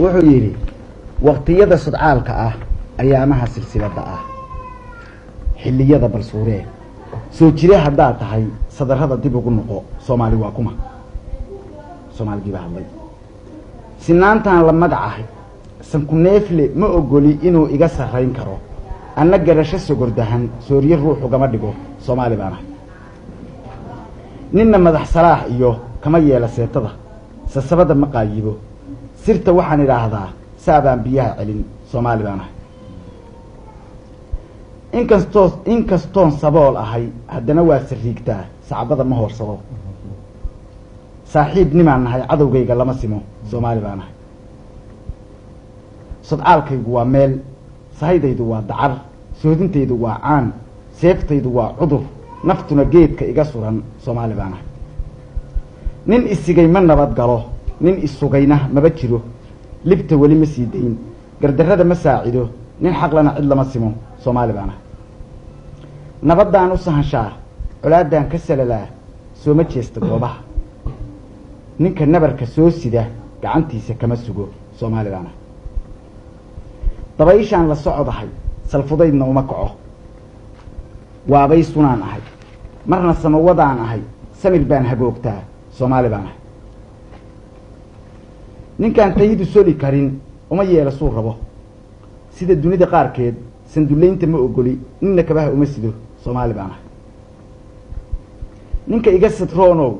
Wuxuu yidhi: waqtiyada sudcaalka ah, ayaamaha silsiladda ah, xilliyada balsuuree soo jire haddaad tahay, sadarrada dib ugu noqo. Soomaali waa kuma? Soomaaligii baa hadlay. Sinaantaan la magac ahay, sankuneefle ma ogoli inuu iga sarrayn karo, anna garasho sogordahan soorye ruux ugama dhigo. Soomaali baan ahay. Ninna madax salaax iyo kama yeela seetada, sasabada ma qaayibo, sirta waxaan idhaahdaa saabaan biyaha celin. Soomaali baan ahay. Inkastoon sabool ahay, haddana waa sariigtaa, sacbada ma hoorsado, saaxiib nimaan nahay cadowgayga lama simo. Soomaali baan ahay. Sodcaalkaygu waa meel, sahaydaydu waa dacar, soodintaydu waa caan, seeftaydu waa cudur, naftuna geedka iga suran. Soomaali baan ahay. Nin isigay ma nabad galo, nin isugayna maba jiro, libta weli ma sii dayn, gardarrada ma saacido, nin xaqlana cid lama simo. Soomaali baan ahay. Nabaddaan u sahanshaa, colaaddaan ka salalaa, sooma jeesta goobaha, ninka nabarka soo sida gacantiisa kama sugo. Soomaali baan ahay. Dabayshaan la socodahay, salfudaydna uma kaco, waabay sunaan ahay, marna samawadaan ahay, samir baan hagoogtaa. Soomaali baan ahay. Ninkaan tayidu soli karin uma yeela suu rabo, sida dunida qaarkeed sandullaynta ma ogoli, ninna kabaha uma sido. Soomaali baan ahay. Ninka iga sidroonow,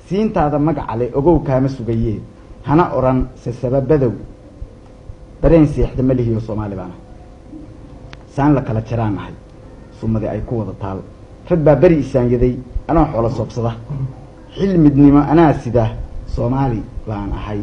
siintaada magacale ogow kaama sugayee, hana odhan sasababadow, dareen seexda ma lihiyo. Soomaali baan ahay. Saan la kala jaraan ahay, sumadi ay ku wada taal, rag baa beri isaanyaday anoo xoolo soobsada, xil midnimo anaa sida. Soomaali baan ahay.